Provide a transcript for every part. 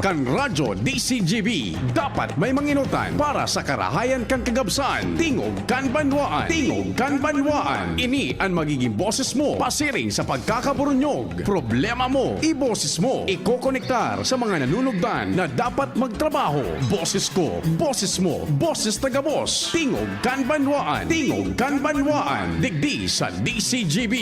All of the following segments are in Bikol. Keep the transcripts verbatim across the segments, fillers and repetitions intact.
Kan Radyo D C G B, dapat may manginutan para sa karahayan kan kagabsan. Tingog kan Banwaan. Tingog kan Banwaan. Ini an magiging boses mo pasiring sa pagkakaburunyog. Problema mo, iboses mo. Ikokonektar sa mga nanunugdan na dapat magtrabaho. Boses ko, boses mo, boses taga-boss. Tingog kan Banwaan. Tingog kan Banwaan. Digdi sa D C G B.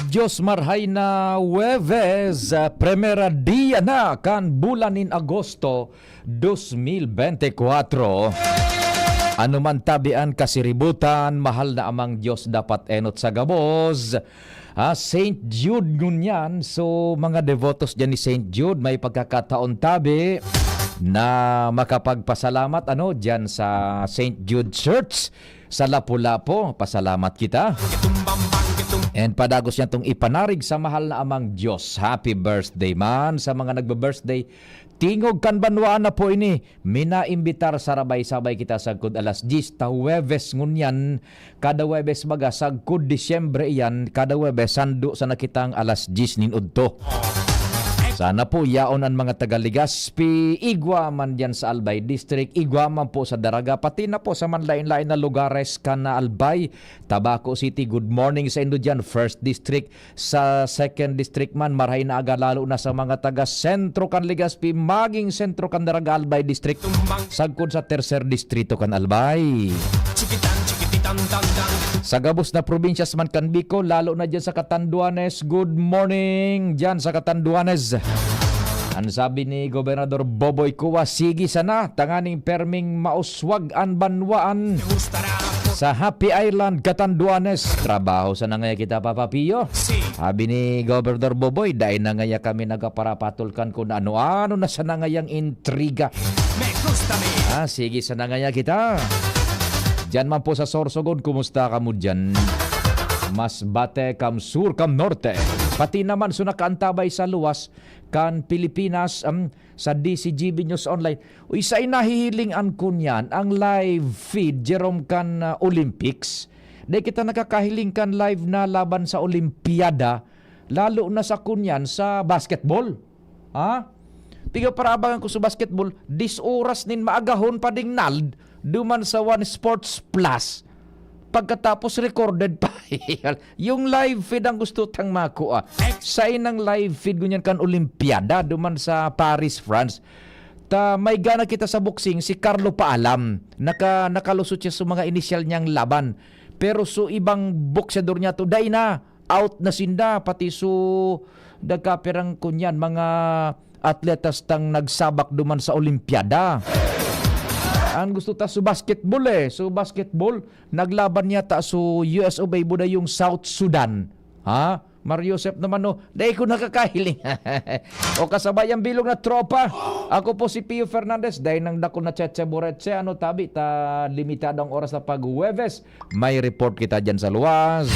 Dios marhay na Huwebes, ah, primera dia na kan bulan nin Agosto, dos mil bente kwatro. Ano man tabi an kasiributan, mahal na Amang Dios dapat enot sa gabos. Ah, Saint Jude ngunyan. So, mga devotos diyan ni Saint Jude, may pagkakataon tabi na makapagpasalamat, ano, diyan sa Saint Jude Church sa Lapu-Lapu. Pasalamat kita. And padagos niya tong ipanarig sa mahal na Amang Dios. Happy birthday man sa mga nagbe-birthday. Tingog kan Banwaan na po ini. Minaimbitar sa rabay-sabay kita sagkod alas diyes ta Huwebes ngunyan. Kada Huwebes baga, sagkod Disyembre iyan, kada Huwebes, sando sana kitang alas diyes nin udto. Sana po yaon an mga taga Legazpi, igwa man diyan sa Albay District, igwa man po sa Daraga, pati na po sa manlain-lain na lugares kan Albay, Tabaco City. Good morning sa indo diyan, First District. Sa Second District man, marhay na aga, lalo na sa mga taga sentro kan Legazpi, maging sentro kan Daraga, Albay District, sagkod sa Tercer Distrito kan Albay. Sa gabos na probinsyas man kan Bicol, lalo na diyan sa Catanduanes, good morning diyan sa Catanduanes. An sabi ni Gobernador Boboy Cua, sige sana, tanganing perming mauswag an banwaan sa Happy Island, Catanduanes. Trabaho sana ngaya kita, Papa Pio. Sabi ni Gobernador Boboy, dai na ngaya kami nagaparapatol kan kun ano-ano na sana ngayang intriga. Ah, sige sana ngaya kita. Diyan man po sa Sorsogon, kumusta kamo diyan? Masbate, kam Sur, kam Norte. Pati naman sa nakaantabay sa luwas kan Pilipinas, um, sa D C G B News Online. Uy, sa inahihiling an kunyan, ang live feed, Jerome, kan, ah, Olympics. Dai kita nakakahiling kan live na laban sa Olimpiada, lalo na sa kunyan, sa basketball. Ha? Tiga parabangan ko sa basketball, dis oras nin maagahon pa ding nald, duman sa One Sports Plus. Pagkatapos recorded pa. Yung live feed ang gusto tang makua. Sain ang live feed ngunyan kan Olimpiada duman sa Paris, France. Ta may gana kita sa boxing, si Carlo Paalam. Naka-, nakalusot siya sa mga inisyal niyang laban. Pero so ibang boksyador niya to, dai na. Out na sinda, pati so nagkapirang kunyan, mga atletas tang nagsabak duman sa Olimpiada. Ang gusto ta so basketball eh. So basketball, naglaban yata so U S of A, buda yung South Sudan. Ha? Mar Joseph naman, no? Dai ko nakakahiling. O kasabay ang bilog na tropa. Ako po si Pio Fernandez. Dai nang dakul na cheche bureche. Ano, tabi ta limitado ang oras sa pag-Huwebes. May report kita dyan sa luwas.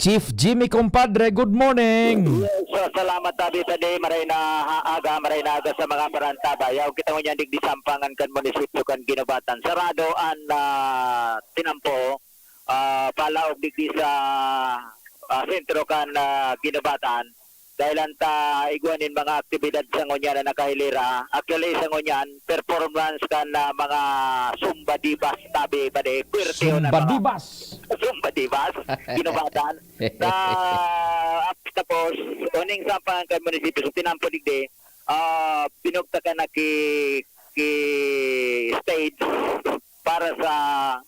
Chief Jimmy, compadre, good morning. Yes, so, salamat, Tabi Padi. Maray na ha-, aga, maray na aga sa mga parantabay. Yaw kita ngunyan digdi sa ampangan kan munisipyo kan Guinobatan. Sarado an, ah, tinampo, ah, palaog digdi sa, ah, sentro kan, ah, Guinobatan. Dahil an ta igwa nin mga aktibidad sa ngunyan na nakahilera. Actually, sa ngunyan, performance kan, ah, mga Zumba Divas, Tabi Padi. Puwerte yun ang Zumba mga Divas. Zumba Divas, Guinobatan. Ta-, ap-, tapos, uning sa ampangan kan munisipyo, so tinampo digdi, ah, binugtakan na ki, ki stage para sa,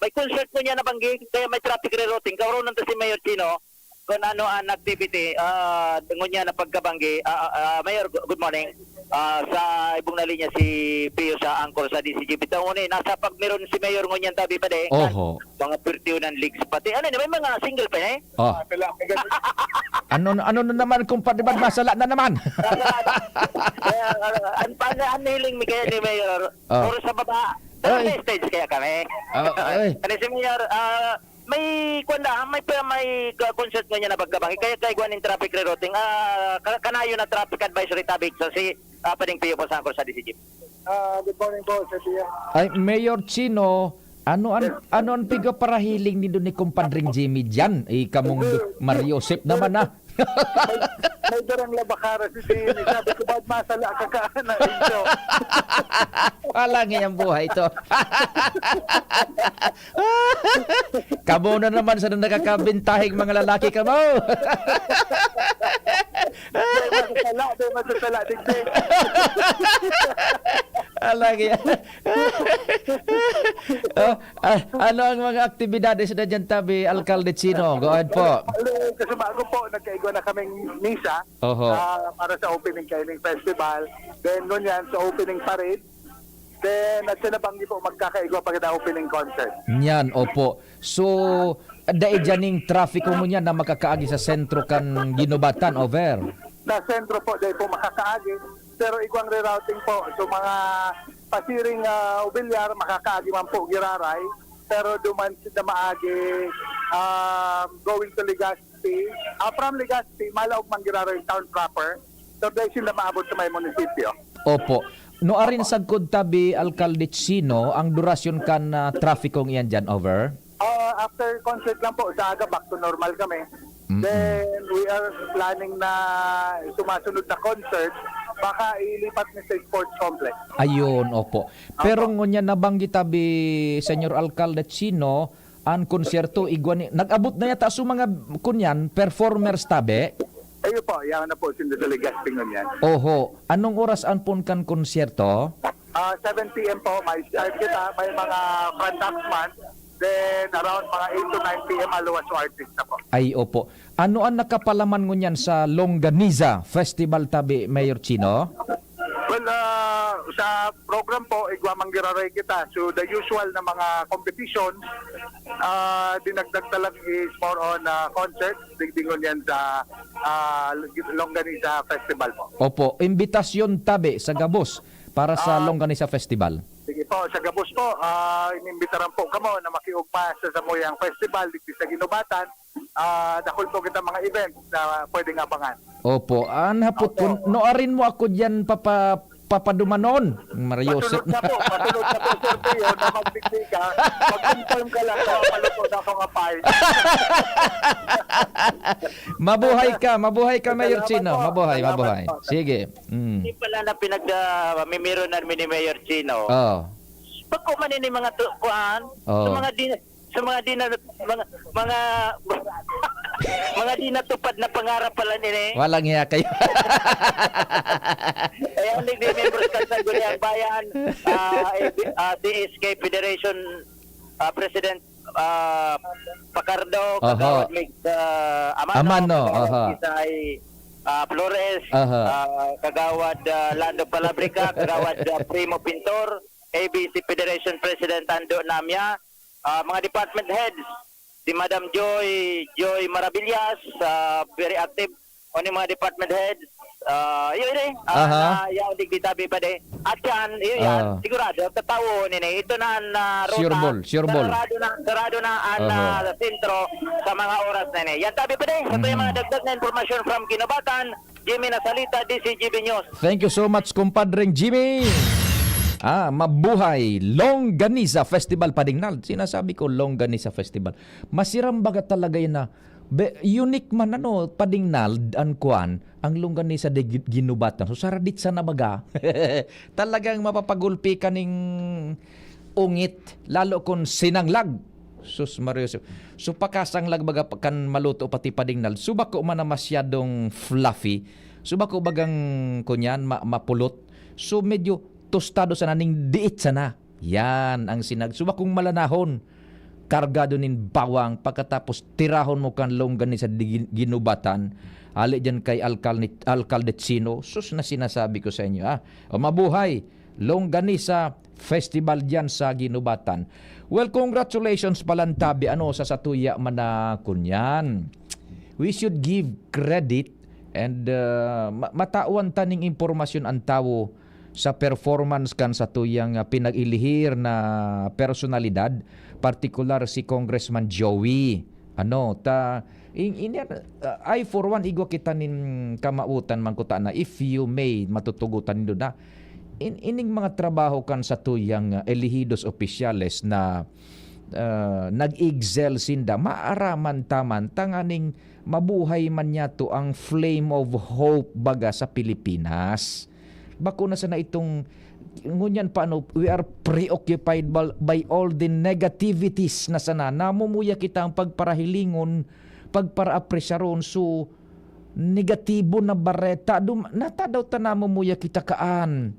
may concert ngunyan na banggi, kaya may traffic rerouting. Kaoronan ta si Mayor Chino, kung ano ang activity, ah, ngunyan na pagkabanggi. Ah, ah, ah, Mayor, gu-, good morning. Ah, sa ibong na linya si Pio sa anchor sa D C G B. Taon ni, nasa pagmeron si Mayor ngunyan, Tabi Padi. Oho. Mga puwerte yun ang legs. Pati, ano, may mga single pa, eh? Oh. Ano, ano na naman kung pati ba masala na naman? Kaya, uh, ang, ang, ang hiling mi kaya ni Mayor, Oh. puro sa baba. Pero Ay. May stage kaya kami. Oh, ay. Ano si Mayor, ah, May, kwan na, may pa, may ka-, concert ngunyan na pagkabangi. Kaya kaigwa nin traffic rerouting. Ah, ka-, kanayon na traffic advisory tabi sa si, ah, Pading Pio po sa angkol sa D C G. Ah, good morning po, Sir Pio. Ay, Mayor Chino, ano an, ano an pigaparahiling nindo ni Kumpadring Jimmy diyan? Eh, kamong Mario Sep naman, ah. May, may darang labakara si Jimmy. Sabi ko, "Ba't masala ka ka na, Enzo?" Walang iyang buhay to. Kamo na naman sa nakakabintahing mga lalaki kamo. Di masasala, di masasala, digdi. Alang yan. Oh, ah, ano ang mga aktibidades na dyan, tabi, Alkalde Chino? Go ahead po. Bale, kasubago po, nagkaigwa na kaming misa, Oho. ah, para sa opening Kaining Festival. Then, ngunyan, sa opening parade. Then, at sa nabanggi po, magkakaigwa pa kita opening concert. Nyan, opo. So, dai dyan ning trafiko ngunyan na makakaagi sa sentro kan Ginubatan, over? Sa sentro po, dai po makakaagi. Pero igwang rerouting po. So, mga pasiring, ah, Obilyar, makakaagi man po giraray. Pero duman sila maagi, um, going to Legazpi. Ah, from Legazpi, malaog man giraray town proper. So, dai sila maabot sa may munisipyo. Opo. No arin Opo. sagkod tabi, Alkalde Chino, ang durasyon kan, ah, trafikong iyan dyan, over? Ah, after concert lang po, sa aga, back to normal kami. Mm-mm. Then, we are planning na sumasunod na concert, baka ilipat na sa sports complex. Ayun, opo. Pero Opo. ngunyan nabanggit tabi, Senyor Alkalde Chino, an konsyerto, igwa ni, nag-abot na yata sa mga, kunyan, performers tabi? Ayun po, yan na po, sinda sa Legazpi ngunyan. Oho. Anong oras an pon kan konsyerto? Ah, seven P M po, may start kita, may mga front dance man, then around mga eight to nine P M, aluwas o artist na po. Ay, opo. Ano an nakapalaman ngunyan sa Longganisa Festival tabi, Mayor Chino? Well, ah, sa program po, igwa man giraray kita. So, the usual na mga competition, ah, dinagdag talag is more on, ah, concert, digdi ngunyan sa, ah, Longganisa Festival po. Opo, imbitasyon tabi sa gabos para sa Ah. Longganisa Festival. Sige po, sa gabos po, ah, inimbitaran po kamo na makiugma sa samuyang festival digdi sa Ginubatan. Ah, dakul po kita mga events na pwedeng abangan. Opo, an hapot Opo. kun, no arin mo ako diyan papa-, papadumanon, Mario Joseph. Pasunod na po, pasunod na po, Sir Pio, na magdigdi ka, mag-confirm ka lang na maluto na akong apay. Mabuhay ka, mabuhay ka, Mayor Salamat Chino. po. Mabuhay, Salamat mabuhay. po. Sige. Mm. Hindi pala na pinag, ah, mimiro na ni Mayor Chino. Oh. Pag kumanin yung mga tu-, kuan, Oh. sa mga di-, sa mga di na, mga, mga, mga di natupad na pangarap pala nini. Walang hiya kayo. Kaya ang nagmimembros kan Sangguniang Bayan, ah, eh, ah, D S K Federation, ah, President, ah, Pacardo, Oho. Kagawad Mig, ah, Amano, Amano, Kagawad oho. Isay, ah, Flores, Oho. ah, Kagawad, ah, Lando Palabrica, Kagawad, ah, Primo Pintor, A B C Federation President Ando Namya, ah, mga department heads, si Madam Joy, Joy Maravillas, ah, very active. O ni mga department heads, ah, yun eh, ah, Aha. na yaon digdi tabi pa de. At yan, yun yan, Ah. sigurado, tatawo nini. Ito na ang, ah, ruta. Sure ball, sure ball. Sarado na, sarado na ang, Aha. ah, sentro sa mga oras na ini. Yan tabi pa de. Ito yung mga Mhm. dagdag na impormasyon from Ginobatan. Jimmy Nasalita, D C G B News. Thank you so much, kumpadreng Jimmy. Ah, mabuhay. Longganisa Festival, Padingnal. Sinasabi ko, Longganisa Festival. Masiram baga talaga yun na, be-, unique man, ano, Padingnal, an kwan, ang Longganisa de Gi-, Ginubatan. So, saradit sana baga. Talagang mapapagulpi ka ning ungit, lalo kung sinanglag. Sus, Maria Joseph. So, pakasanglag baga pa-, kan maluto pati padingnal. So, bako man na masyadong fluffy. So, bako bagang, kunyan, ma-, mapulot. So, medyo tostado sana ning diit sana. Yan ang sinag-, so, bakong malanahon. Kargado nin bawang, pagkatapos tirahon mo kan longganisa di gin-, ginubatan. Ali diyan kay Alkalde, Alkalde Chino. Sus na sinasabi ko sa inyo, ah. O, mabuhay! Longganisa Festival diyan sa Ginubatan. Well, congratulations palan tabi, ano, sa satuya man na kunyan. We should give credit and, uh, ma-, matawan ta ning impormasyon an tawo sa performance kan satuyang, ah, pinag-ilihir na personalidad. partikular si Congressman Joey. Ano, ta, in, in, ah, I for one, igwa kita nin kamautan man kuta na, if you may, matutugotan nindo na. In, ining mga trabaho kan satuyang, ah, elehidos opisyales na, ah, nag-excel sinda, maaraman ta man tanganing mabuhay man niyato ang flame of hope baga sa Pilipinas. Bako na sana itong, ngunyan pa, ano, we are preoccupied by, by all the negativities na sana. Namumuya kita ang pagparahilingon, pagparaaprisyaron. So, negatibo na bareta. Dum-, natadaw ta namumuya kita kaan.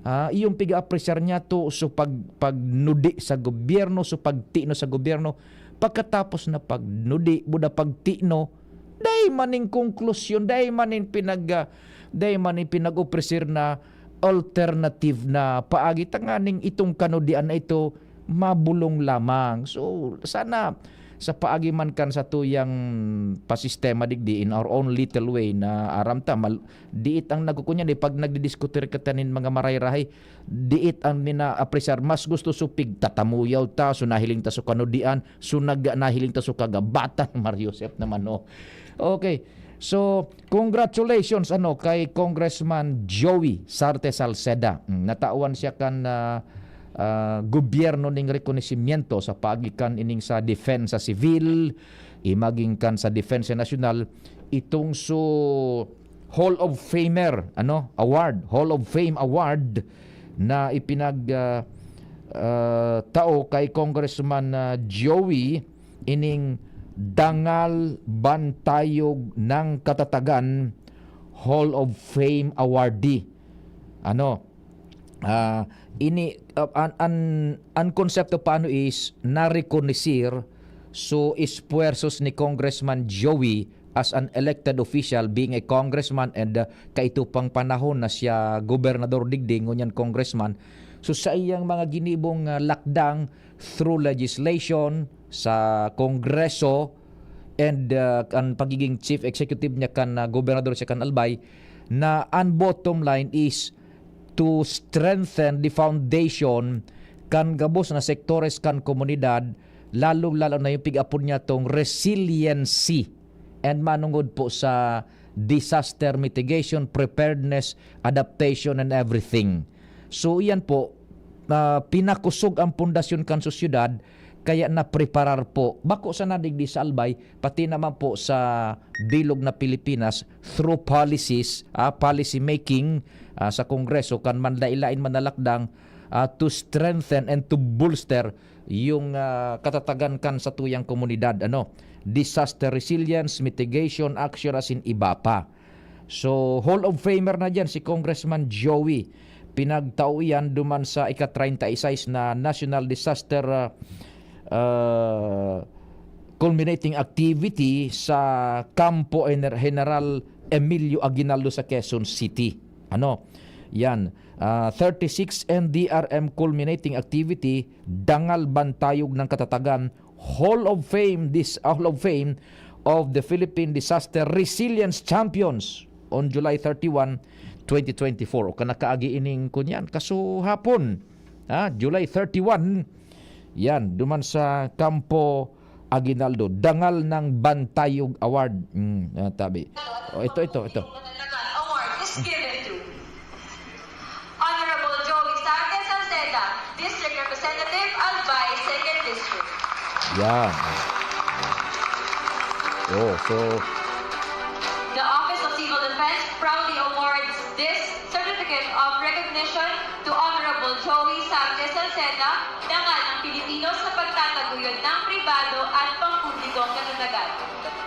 Ah, iyong piga-apresyar niyato, so pag-, pagnudi sa gobyerno, so pagtino sa gobyerno. Pagkatapos na pagnudi, buda pagtino, dai man ning konklusyon, dai man ning pinag-, ah, dai man ning pinag-opresir na alternative na paagi tanganing itong kanudian na ito mabulong lamang. So, sana sa paagi man kan satuyang pasistema digdi, in our own little way, na aram ta, mal-, diit ang nagkukunyan, eh, pag nagdidiskutir kita nin mga marayrahay, diit ang nina-apresar. Mas gusto so pigtatamuyaw ta, so nahiling ta so kanudian, so nag-, nahiling ta so kagabatan, Mario Joseph naman, oh. Okay. So, congratulations, ano, kay Congressman Joey Sarte Salceda. Mm, natawan siya kan, ah, ah, gobyerno ning rekonosimiento sa paagi kan ining sa Depensa Sivil, imaging kan sa Depensa Nasyonal, itong so Hall of Famer, ano, award, Hall of Fame Award na ipinag, ah, ah, tao kay Congressman, ah, Joey ining dangal bantayog ng katatagan Hall of Fame awardee. Ano? Ah, ini, ah, an, an, an konsepto paano is narekonisir so esfuerzos ni Congressman Joey as an elected official, being a congressman, and, ah, kaito pang panahon na siya gobernador digdi, ngunyan congressman. So, sa iyang mga ginibong, ah, lakdang through legislation sa Kongreso and, ah, ang pagiging chief executive niya kan, ah, gobernador siya kan Albay, na ang bottom line is to strengthen the foundation kan gabos na sektores kan komunidad, lalong-lalo na yung pig-apod niya tong resiliency and manungod po sa disaster mitigation, preparedness, adaptation, and everything. So, iyan po, ah, pinakusog ang pundasyon kan sosyedad, kaya napreparar po. Bako sana digdi sa Albay, pati naman po sa bilog na Pilipinas, through policies, ah, policy making, ah, sa Kongreso, kan manlain-lain man na lakdang, ah, to strengthen and to bolster yung, ah, katatagan kan satuyang komunidad, ano, disaster resilience, mitigation, action, asin iba pa. So, Hall of Famer na diyan si Congressman Joey. Pinagtao iyan duman sa ika-treinta y seis na National Disaster, ah, ah, Culminating Activity sa Kampo Ener-, General Emilio Aguinaldo sa Quezon City. Ano? Yan. Ah, thirty-six N D R M Culminating Activity, dangal bantayog ng katatagan, Hall of Fame, this Hall of Fame of the Philippine Disaster Resilience Champions on July thirty-one, twenty twenty-four. O kanakaagi ining kunyan, kasuhapon, ha, July thirty-one, yan, duman sa Kampo Aguinaldo, dangal ng Bantayog Award. Mm, ah, tabi. Oh, ito, ito, ito. Award is given to Honorable Joey Sarte Salceda, District Representative, Albay, Second District. Yan. Oh, so, The Office of Civil Defense proudly awards this Certificate of Recognition to Honorable Joey Sarte Salceda, dangal ng Pilipino sa pagtataguyod ng pribado at pampublikong katatagan,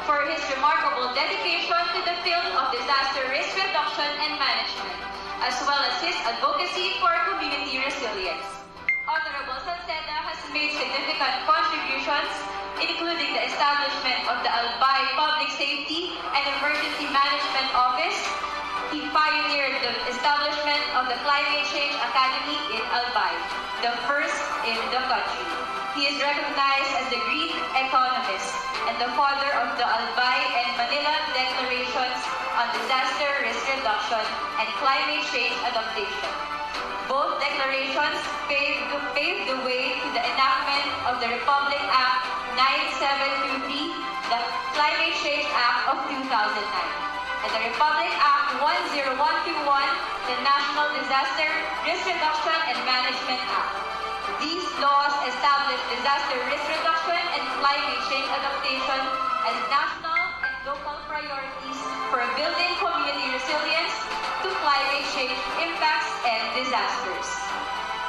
for his remarkable dedication to the field of disaster risk reduction and management, as well as his advocacy for community resilience. Honorable Salceda has made significant contributions, including the establishment of the Albay Public Safety and Emergency Management Office. He pioneered the establishment of the Climate Change Academy in Albay, the first in the country. He is recognized as the green economist and the father of the Albay and Manila Declarations on Disaster Risk Reduction and Climate Change Adaptation. Both declarations paved, paved the way to the enactment of the Republic Act nine seven two three, the Climate Change Act of two thousand nine, and the Republic Act one zero one two one, the National Disaster Risk Reduction and Management Act. These laws established disaster risk reduction and climate change adaptation as national and local priorities for building community resilience to climate change impacts and disasters.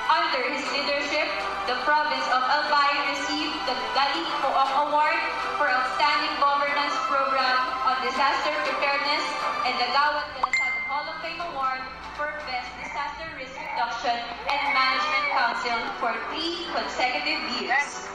Under his leadership, the province of Albay received the Gali Poong Award for Outstanding Governance Program on Disaster Preparedness and the Gawad Kalasag Hall of Fame Award for Best Disaster Risk Reduction and Management Council for three consecutive years.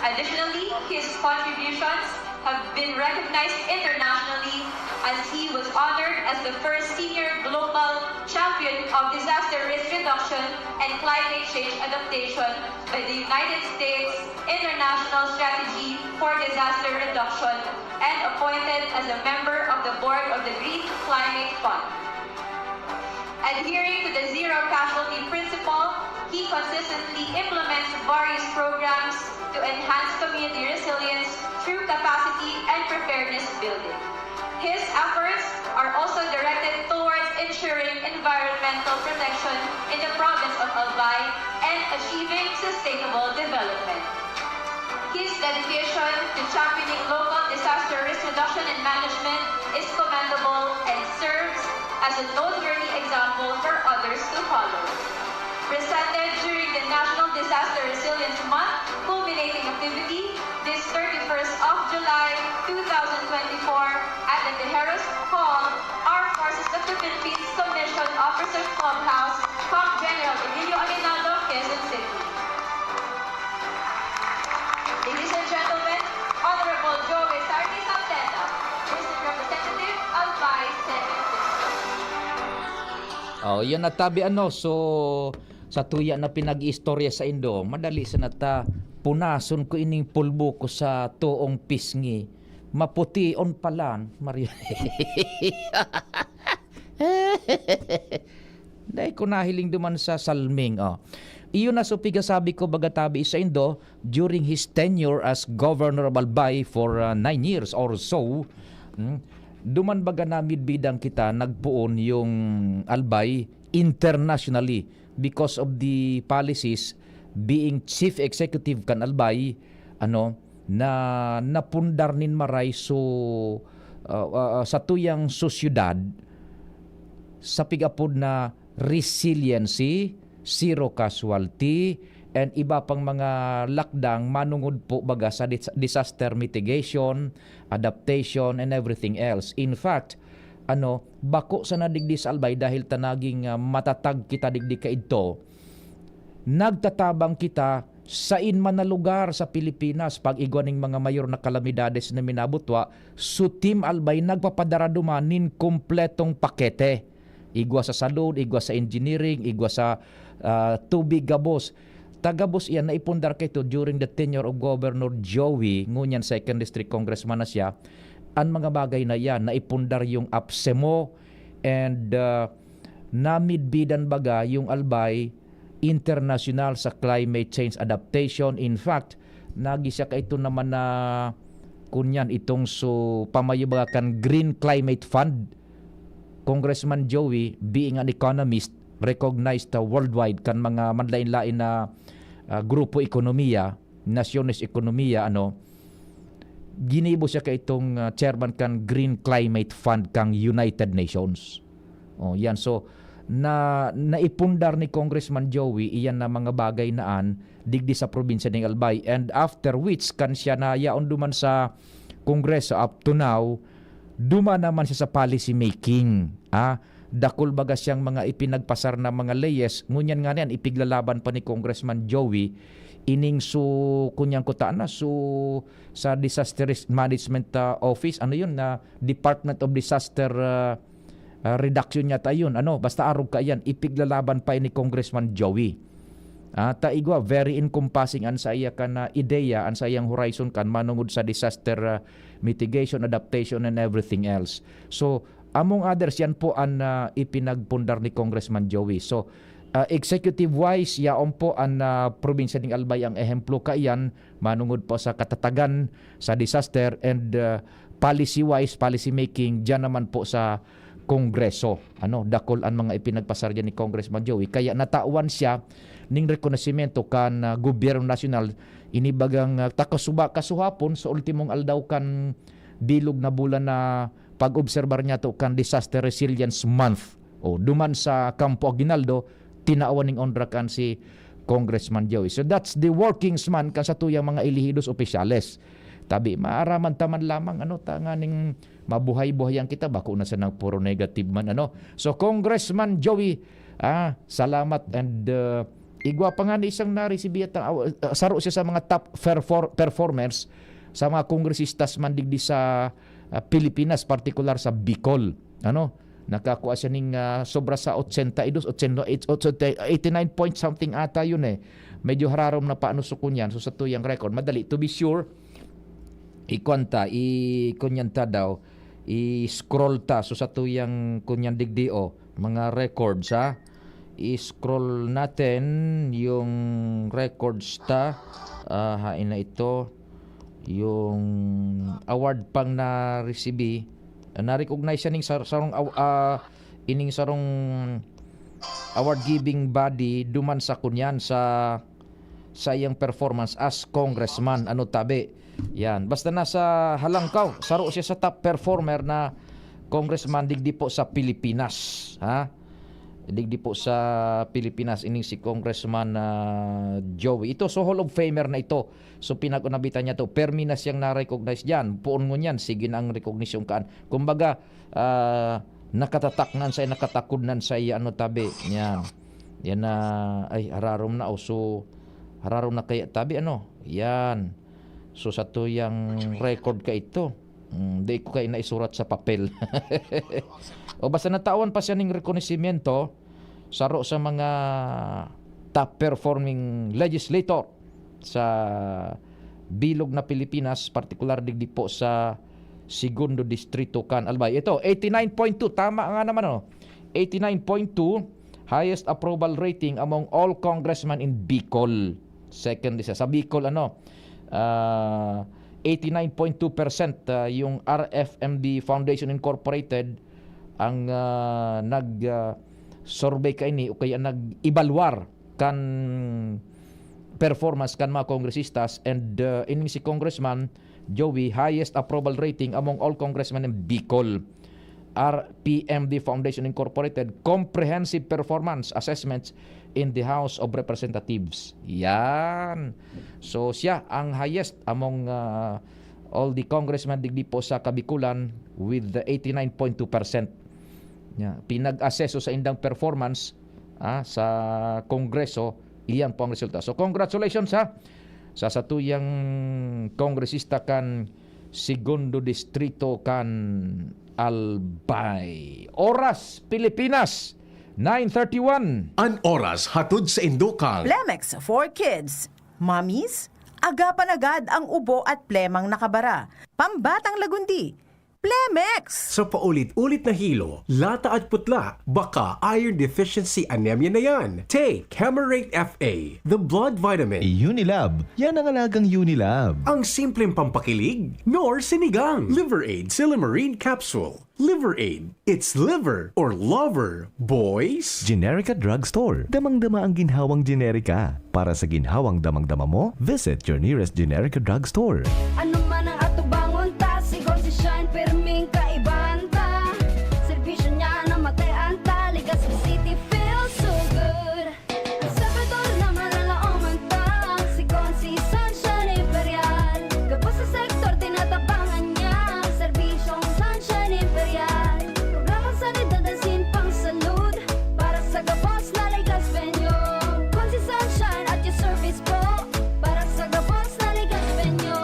Additionally, his contributions have been recognized internationally as he was honored as the first senior global champion of disaster risk reduction and climate change adaptation by the United States International Strategy for Disaster Reduction and appointed as a member of the board of the Green Climate Fund. Adhering to the zero casualty principle, he consistently implements various programs to enhance community resilience through capacity and preparedness building. His efforts are also directed towards ensuring environmental protection in the province of Albay and achieving sustainable development. His dedication to championing local disaster risk reduction and management is commendable and serves as a noteworthy example for others to follow. Presented during the National Disaster Resilience Month culminating activity this thirty-first of July two thousand twenty-four at the Tejeros Hall, Armed Forces of the Philippines Commission Officers Clubhouse, Camp General Emilio Aguinaldo, Quezon City. Ladies and gentlemen, Honorable Joey Sardi Sableta, District Representative, Albay, Second District. Oh, yan na tabi ano. So, sa tuya na pinag-iistorya sa indo, madali sa nata, punason ko ining pulbo ko sa toong pisngi. Maputi on palan, Maria. Dai ko nahiling duman sa Salming, oh. Iyon na so pigasabi ko baga tabi sa indo, during his tenure as governor of Albay for uh, nine years or so, hmm, duman baga namidbidan kita nagpoon yung Albay internationally because of the policies being chief executive kan Albay, ano, na napundar nin maray so uh, uh, sa tuyang sosyedad sa pig-apod na resiliency, zero casualty, and iba pang mga lakdang manungod po baga sa dis- disaster mitigation, adaptation, and everything else. In fact, ano, bako sana digdi sa Albay dahil ta naging uh, matatag kita digdi kaidto. Nagtatabang kita sain man na lugar sa Pilipinas, pag igwa ning mga mayor na kalamidades na minabutwa, so Team Albay nagpapadara duman nin kompletong pakete. Igwa sa salud, igwa sa engineering, igwa sa uh, tubig gabos. Tagabos iyan na ipundar kaito during the tenure of Governor Joey, ngunyan second district congressman na siya. Ang mga bagay na iyan, naipundar yung APSEMO and uh, namidbidan baga yung Albay international sa climate change adaptation. In fact, nagisa ka ito naman na kunyan itong so pamayo baga kan Green Climate Fund. Congressman Joey, being an economist, recognized uh, worldwide kan mga manlain-lain na uh, grupo ekonomiya, nasyones ekonomiya, ano, ginibo siya kaitong uh, chairman kan Green Climate Fund kang United Nations. Oh, yan. So, na naipundar ni Congressman Joey iyan na mga bagay na an digdi sa probinsya ning Albay, and after which kan siya na yaon duman sa Kongreso up to now, duman naman siya sa policy making. Ah, dakul baga siyang mga ipinagpasar na mga leyes, ngunyan nga niyan ipiglalaban pa ni Congressman Joey ining su kunyang kutaan na su sa Disaster Risk Management uh, Office, ano yun, na Department of Disaster uh, uh, Reduction yata yun. Ano, basta arog ka yan, ipiglalaban pa ni Congressman Joey. Ah, ta igwa, very encompassing an sa iya kan uh, ideya, an sa iyang horizon kan manungod sa disaster uh, mitigation, adaptation, and everything else. So, among others, yan po ang uh, ipinagpundar ni Congressman Joey. So, Ah, executive-wise, yaon po an, ah, probinsya ning Albay ang ehemplo kaiyan, manongod po sa katatagan sa disaster and, ah, policy-wise, policy making, diyan naman po sa Kongreso. Ano, dakul an mga ipinagpasar diyan ni Congressman Joey. Kaya natawan siya ning rekonosimento kan, ah, gobyerno nasyonal, ini bagang, ah, takasuba-, kasuhapon sa ultimong aldaw kan bilog na bulan na pag-obserbar niyato kan Disaster Resilience Month. O, duman sa Campo Aguinaldo, tinawan ning onra kan si Congressman Joey. So that's the workings man kan satuyang mga elehidos opisyales. Tabi, maaraman ta man lamang, ano, tanganing mabuhay-buhayan kita, bako na sanang puro negative man, ano. So, Congressman Joey, ah, salamat and, uh, igwa pa nga ni isang narisibi at, uh, saro siya sa mga top perfor-, performers sa mga kongresistas man digdi sa, uh, Pilipinas, partikular sa Bicol. Ano? Nakakua siya ning, ah, sobra sa ochenta y dos, ochenta, eighty-nine point something ata yun eh. Medyo hararom na paano sa kunyan. So, sa tuyang record, madali. To be sure, ikuan ta, i-, kunyan ta daw, i-scroll ta. So, sa tuyang kunyan digdi, oh, mga records, ha? I-scroll natin yung records ta. Ah, hain na ito. Yung award pang na-receive, ah, na-recognize siya ning sar-, sarong aw-, ah, ining sarong award-giving body duman sa kunyan sa, sa iyang performance as congressman. Ano tabi? Yan. Basta nasa Halangkaw, saro siya sa top performer na congressman digdi po sa Pilipinas. Ha? Digdi po sa Pilipinas, ining si Congressman, ah, Joey. Ito, so Hall of Famer na ito. So, pinag-unabitan niya to. Permi na siyang na-recognize diyan. Poon ngunyan, sige na ang recognition kaan. Kumbaga, ah, nakatatak nan sa, nakatakod nan sa iya, ano, tabi. Yan. Yan na, ay, hararom na, oh. So, hararom na kaya tabi, ano? Yan. So, sa tuyang record ka ito, mm, di ko kayo naisurat sa papel. O basta natawan pa siya ning rekonosimento, saro sa mga top performing legislator sa bilog na Pilipinas, partikular digdi po sa Segundo Distrito kan Albay. Ito, eighty-nine point two, tama nga naman, oh. Eighty-nine point two, highest approval rating among all congressmen in Bicol. Second isa. Sa Bicol, ano, ah, eighty-nine point two percent, ah, yung R F M D Foundation Incorporated ang, ah, nag, ah, survey kaini o kaya nag-ebalwar kan performance kan mga kongresistas and, ah, ining si Congressman Joey, highest approval rating among all congressmen in Bicol. R P M D Foundation Incorporated Comprehensive Performance Assessments in the House of Representatives. Yan. So, siya ang highest among, ah, all the congressmen digdi po sa Kabikulan with the eighty-nine point two percent. Ya, pinag-assess sa indang performance, ah, sa Kongreso, iyan po ang resulta. So, congratulations, ha, sa satuyang kongresista kan Segundo Distrito kan Albay. Oras, Pilipinas, nine thirty-one. An oras hatod sa Indokal. Plemex for Kids. Mommies, agapan agad ang ubo at plemang nakabara. Pambatang lagundi, Plemex! Sa paulit-ulit na hilo, lata at putla, baka iron deficiency anemia na yan. Take Camerate F A, the blood vitamin. Unilab, yan ang alagang Unilab. Ang simpleng pampakilig, nor sinigang. Liver Aid Silymarin Capsule. Liver Aid. It's liver or lover, boys. Generica Drugstore. Damang-dama ang ginhawang Generica. Para sa ginhawang damang-dama mo, visit your nearest Generica Drugstore. Ano man ang atubangon ta, sigon si Shine, pirming kaibahan ta. Serbisyo niya na matean ta, Legazpi City feels so good. Ang Salvador na malalaoman ta, sigon si Sunshine Imperial. Gabos sa sektor, tinatabangan niya, serbisyong Sunshine Imperial. Programang sanidad asin pangsalud, para sa gabos na Legazpeño. Kun si Sunshine at your service po, para sa gabos na Legazpeño.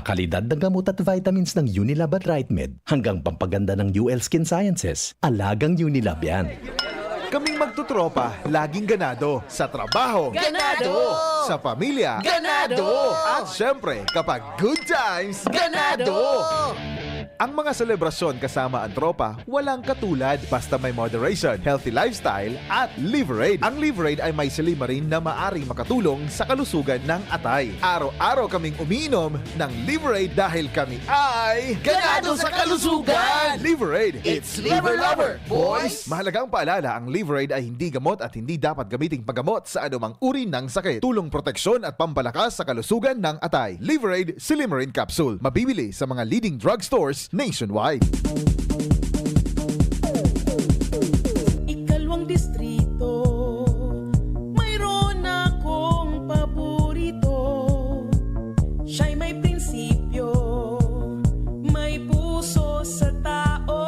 Kalidad ng gamot at vitamins ng Unilab at Rightmed hanggang pampaganda ng U L Skin Sciences. Alagang Unilab yan. Kaming magtotropa, laging ganado. Sa trabaho, Ganado! Sa pamilya, Ganado! At syempre, kapag good times, Ganado! Ang mga selebrasyon kasama ang tropa, walang katulad basta may moderation, healthy lifestyle, at Liverade. Ang Liverade ay may silymarin na maaring makatulong sa kalusugan ng atay. Araw-araw kaming umiinom ng Liverade dahil kami ay Ganado sa kalusugan! Liverade! It's Liver Lover, boys! Mahalagang paalala, ang Liverade ay hindi gamot at hindi dapat gamiting paggamot sa anumang uri ng sakit. Tulong proteksyon at pampalakas sa kalusugan ng atay. Liverade Silymarin Capsule. Mabibili sa mga leading drugstores nationwide. Ikalwang distrito, mayroon akong paborito. Siya'y may prinsipyo, may puso sa tao.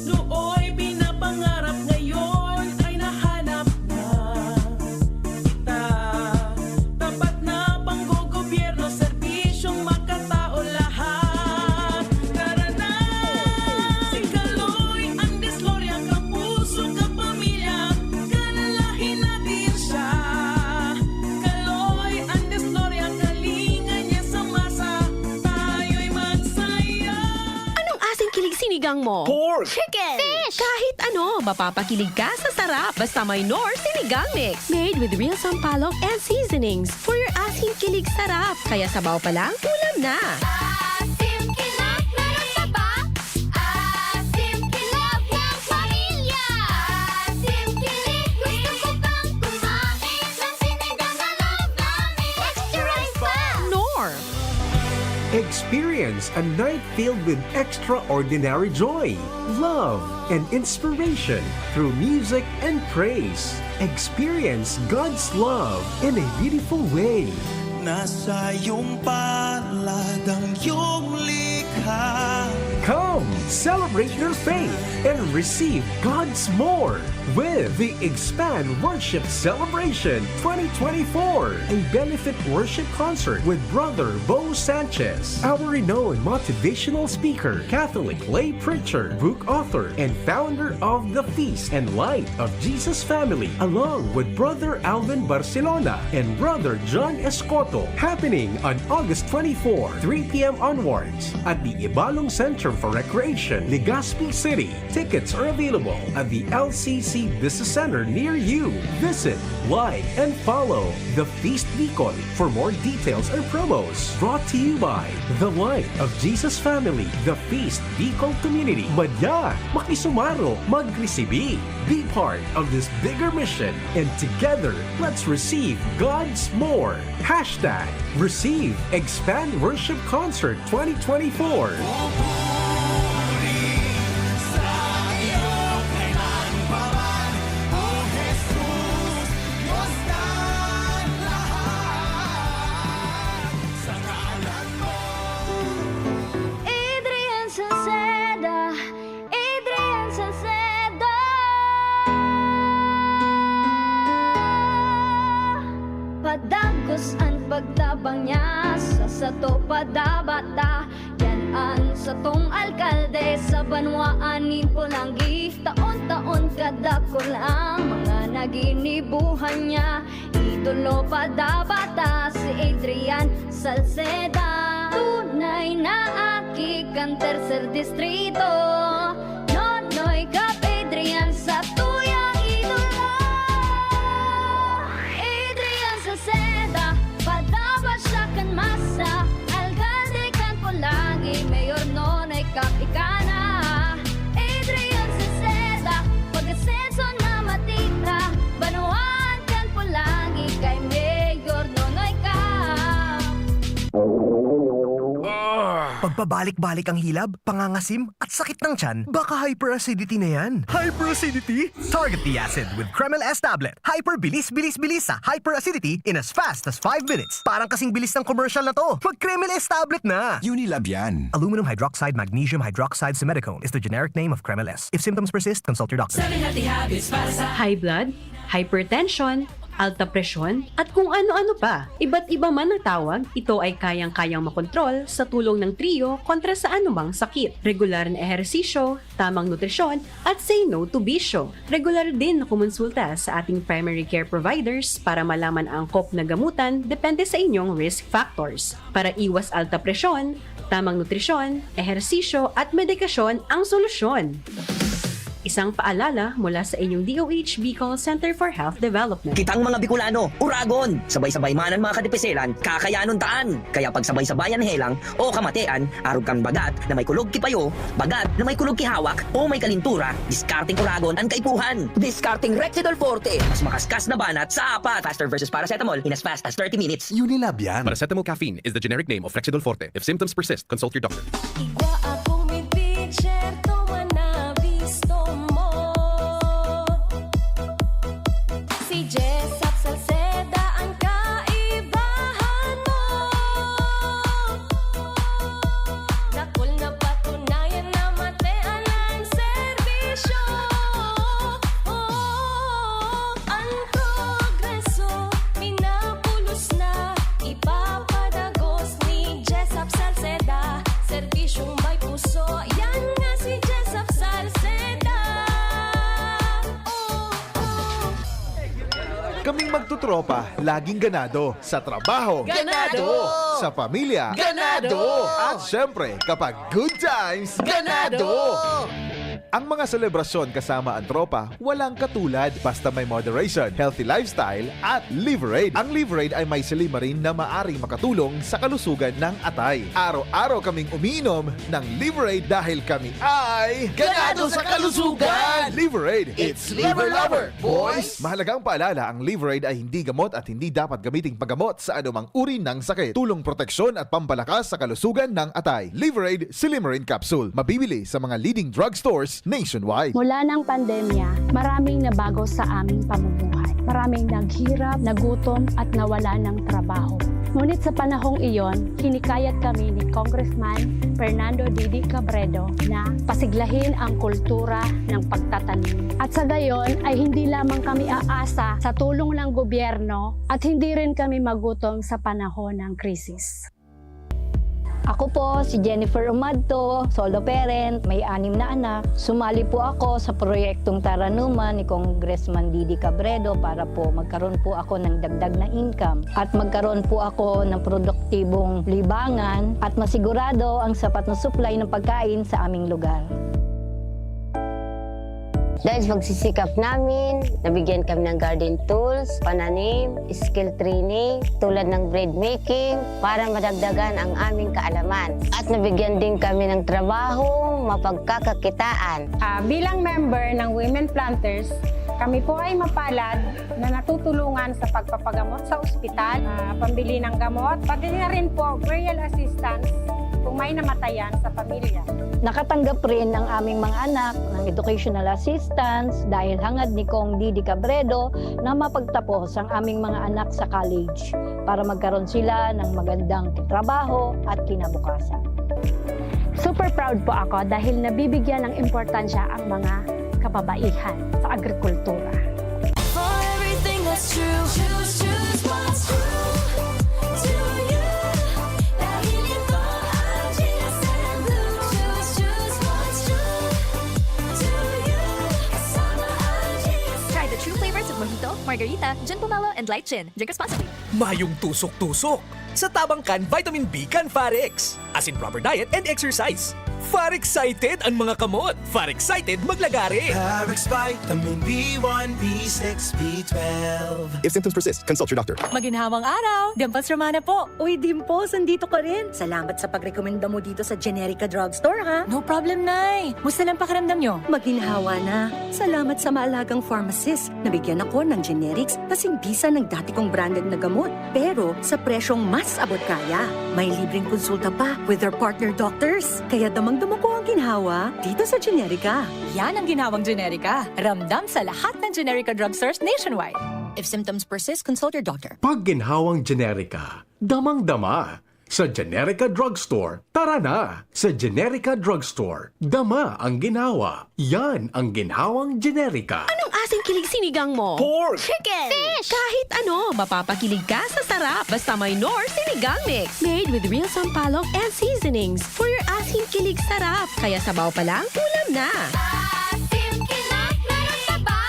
Nooy pinapangarap, ngayon ay nahanap na. Kita, tapat na panggogobyerno, serbisyong makatao lahat. Tara na! Si Kaloy ang Diskloria, kapuso, kapamilya, kalalahi natin siya. Kaloy ang Diskloria, kalinga niya sa masa, tayo'y magsaya. Anong asing kilig sinigang mo? Pork! Chicken! Fish! Kahit ano, mapapakilig ka sa sarap. Basta may Knorr Sinigang Mix. Made with real sampalok and seasonings. For your asing kilig sarap. Kaya sabaw pa lang, ulam na. Asim kilig, meron ka ba? Asim kilig ng pamilya. Asim kilig, gusto ko pang kumain ng sinigang na love namin. Extra rice pa! Knorr. Experience a night filled with extraordinary joy, love, and inspiration through music and praise. Experience God's love in a beautiful way. Nasa iyong palad ang iyong likha. Come, celebrate your faith and receive God's more with the Expand Worship Celebration twenty twenty-four, a benefit worship concert with Brother Bo Sanchez, our renowned motivational speaker, Catholic lay preacher, book author, and founder of the Feast and Light of Jesus Family, along with Brother Alvin Barcelona and Brother John Escoto, happening on August twenty-four, three p m onwards, at the Ibalong Center for Recreation, Legazpi City. Tickets are available at the L C C Business Center near you. Visit, like, and follow The Feast Bicol for more details and promos. Brought to you by The Light of Jesus Family, The Feast Bicol Community. Madya, makisumaro, magresibi. Be part of this bigger mission, and together, let's receive God's more. Hashtag Receive Expand Worship Concert twenty twenty-four. Adrian Salceda, Adrian Salceda. Padagos an pagtabang niya sa sato, padabata. Yan an satong alkalde sa banwaan nin Polangui. Taon-taon kadakul ang mga naginibuhan niya. Idolo padabata si Adrian Salceda. Tunay na aki kan Tercer Distrito. Nonoy Kap Adrian, satuyang idolo. Adrian Salceda, padabata siya kan masa. Alkalde kan Polangui, Mayor Nonoy Kap ika na. Adrian Salceda, pag-asenso na matita. Banwaan kan Polangui kay Mayor Nonoy Kap. Pagpabalik-balik ang hilab, pangangasim, at sakit ng tiyan, baka hyperacidity na yan. Hyperacidity? Target the acid with Kremel S tablet. Hyper bilis, bilis, bilis sa hyperacidity in as fast as five minutes. Parang kasing bilis ng commercial na to. Mag Kremel S tablet na! Unilab yan. Aluminum hydroxide magnesium hydroxide simethicone is the generic name of Kremel S. If symptoms persist, consult your doctor. Seven healthy habits para sa high blood, hypertension, alta presyon, at kung ano-ano pa. Iba't iba man ang tawag, ito ay kayang-kayang makontrol sa tulong ng Trio kontra sa anumang sakit. Regular na ehersisyo, tamang nutrisyon, at say no to bisyo. Regular din na kumonsulta sa ating primary care providers para malaman ang angkop na gamutan depende sa inyong risk factors. Para iwas alta presyon, tamang nutrisyon, ehersisyo at medikasyon ang solusyon. Isang paalala mula sa inyong D O H Bicol Center for Health Development. Kitang mga Bicolano, Uragon! Sabay-sabay man an mga kadipiselan, kakayanon taan! Kaya pagsabay-sabayan helang o kamatean, arog kan bagat na may kulog ki payo, bagat na may kulog ki hawak, o may kalintura, diskarteng Uragon an kaipuhan! Diskarteng Rexidol Forte! Mas makaskas na banat sa apat! Faster versus paracetamol in as fast as thirty minutes! Unilab yan. Paracetamol caffeine is the generic name of Rexidol Forte. If symptoms persist, consult your doctor. Igwa akong mipicture, tuman na bisto mo. Si Jessop Salceda ang kaibahan mo. Dakul na patunayan na matean ang serbisyo. Oh, ang progreso, minabulos na. Ipapadagos ni Jessop Salceda. Serbisyong may puso, yan nga si Jessop Salceda. Oh, oh. Kaming magtutropa, laging ganado. Sa trabaho. Ganado! Sa pamilya. Ganado! At syempre, kapag good times. Ganado! Ang mga selebrasyon kasama ang tropa, walang katulad. Basta may moderation, healthy lifestyle, at Liverade. Ang Liverade ay may silymarin na maaring makatulong sa kalusugan ng atay. Araw-araw kaming umiinom ng Liverade dahil kami ay Ganado sa kalusugan! Liverade! It's Liver Lover, boys! Mahalagang paalala, ang Liverade ay hindi gamot at hindi dapat gamiting paggamot sa anumang uri ng sakit. Tulong proteksyon at pampalakas sa kalusugan ng atay. Liverade Silymarin Capsule. Mabibili sa mga leading drugstores nationwide. Mula ng pandemya, maraming nabago sa aming pamumuhay. Maraming naghirap, nagutom at nawala ng trabaho. Ngunit sa panahong iyon, hinikayat kami ni Congressman Fernando Didi Cabredo na pasiglahin ang kultura ng pagtatanim. At sa gayon ay hindi lamang kami aasa sa tulong ng gobyerno at hindi rin kami magutom sa panahon ng krisis. Ako po si Jennifer Umadto, solo parent, may anim na anak. Sumali po ako sa proyektong Taranuman ni Congressman Didi Cabredo para po magkaroon po ako ng dagdag na income at magkaroon po ako ng produktibong libangan at masigurado ang sapat na supply ng pagkain sa aming lugar. Dahil sa pagsisikap namin, nabigyan kami ng garden tools, pananim, skill training, tulad ng bread making, para madagdagan ang aming kaalaman. At nabigyan din kami ng trabaho, mapagkakakitaan. Ah, bilang member ng Women Planters, kami po ay mapalad na natutulungan sa pagpapagamot sa ospital, ah, pambili ng gamot, pati na rin po burial assistance kung may namatayan sa pamilya. Nakatanggap rin ang aming mga anak ng educational assistance dahil hangad ni Cong Didi Cabredo na mapagtapos ang aming mga anak sa college para magkaroon sila ng magandang trabaho at kinabukasan. Super proud po ako dahil nabibigyan ng importansya ang mga kababaihan sa agrikultura. For everything that's true. Choose, choose what's true to you. Dahil ito ang G S M Blue. Choose, choose what's true to you. Kasama ang G S M. Try the true flavors of mojito, margarita, gin pomelo, and light gin. Drink responsibly. Mayong tusok-tusok sa tabang kan vitamin B kan Farex. As in proper diet and exercise. Far excited an mga kamot. Far excited maglagare. Parex Vitamin B one, B six, B twelve. If symptoms persist, consult your doctor. Maginhawang araw! Dimples Romana po! Uy, Dimples, nandito ka rin! Salamat sa pagrekomenda mo dito sa Generica Drugstore, ha? No problem, Nay! Musta lang pakiramdam nyo? Maginhawa na. Salamat sa maalagang pharmacist. Nabigyan ako ng generics kasing bisa ng dati kong branded na gamot, pero sa presyong mas abot kaya. May libreng konsulta pa with their partner doctors. Kaya damang-dama ko ang ginhawa dito sa Generica. Yan ang ginhawang Generica. Ramdam sa lahat ng Generica drugstores nationwide. If symptoms persist, consult your doctor. Pag ginhawang Generica, damang-dama. Sa Generica Drugstore, tara na! Sa Generica Drugstore, dama ang ginhawa. Yan ang ginhawang Generica. Anong Asin kilig sinigang mo. Pork! Chicken! Fish! Kahit ano, mapapakilig ka sa sarap. Basta may Knorr Sinigang Mix. Made with real sampalok and seasonings. For your asin kilig sarap. Kaya sabaw pa lang, ulam na. Asim kilig, meron ka ba?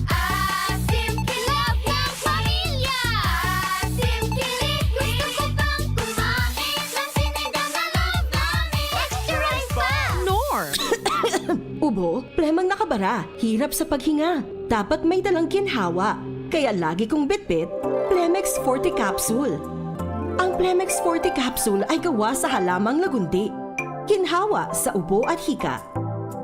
Asim kilig ng pamilya. Asim kilig, gusto ko pang kumain ng sinigang na love namin. Extra rice pa! Knorr! Ubo, plemang nakabara, hirap sa paghinga. Dapat may dalang ginhawa. Kaya lagi kong bitbit, Plemex Forte Capsule. Ang Plemex Forte Capsule ay gawa sa halamang lagundi. Ginhawa sa ubo at hika.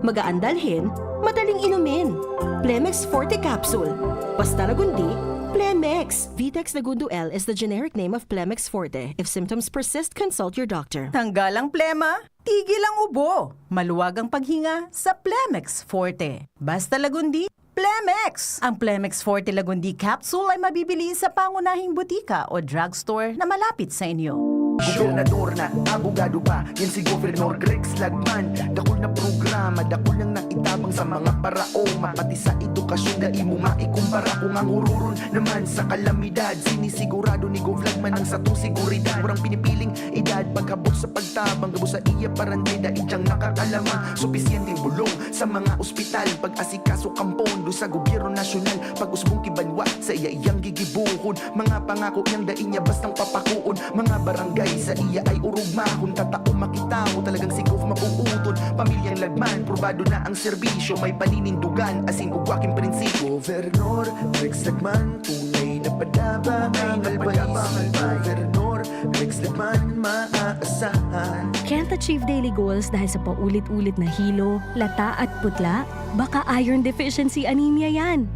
Magaan dalhin, madaling inumin. Plemex Forte Capsule. Basta lagundi, Plemex. Vitex Lagundo L is the generic name of Plemex Forte. If symptoms persist, consult your doctor. Tanggal ang plema, tigil ang ubo. Maluwag ang paghinga sa Plemex Forte. Basta lagundi, Plemex! Ang Plemex Forte Lagundi Capsule ay mabibili sa pangunahing butika o drugstore na malapit sa inyo. Gobernador na, abogado pa, yan si Governor Grex Lagman. Dakul na programa, dakul nang naitabang sa mga paraoma, pati sa edukasyon, dai mo maikumpara. Kung ang hururon naman sa kalamidad, sinisigurado ni Gov Lagman ang satong seguridad. Walang pinipiling edad, paghabot sa pagtabang, gabos sa iya parante, dai diyang nakakalama. Supisyenteng bulong sa mga ospital, pag-asikaso kan pondo sa gobyerno nasyonal, pag-usbong ki banwa, sa iya iyang gigibohon. Mga pangako niyang dai niya bastang papakoon. Mga barangay sa iya ay orog mahon, tatao makita mo talagang si Gov mabubuton. Pamilyang Lagman, probado na ang serbisyo, may paninindugan, asin ugwa king prinsipyo. Governor Rex Lagman, tunay na padaba, may malbais, Governor Rex Lagman, maaasahan. Can't achieve daily goals dahil sa paulit-ulit na hilo, lata at putla? Baka iron deficiency anemia yan.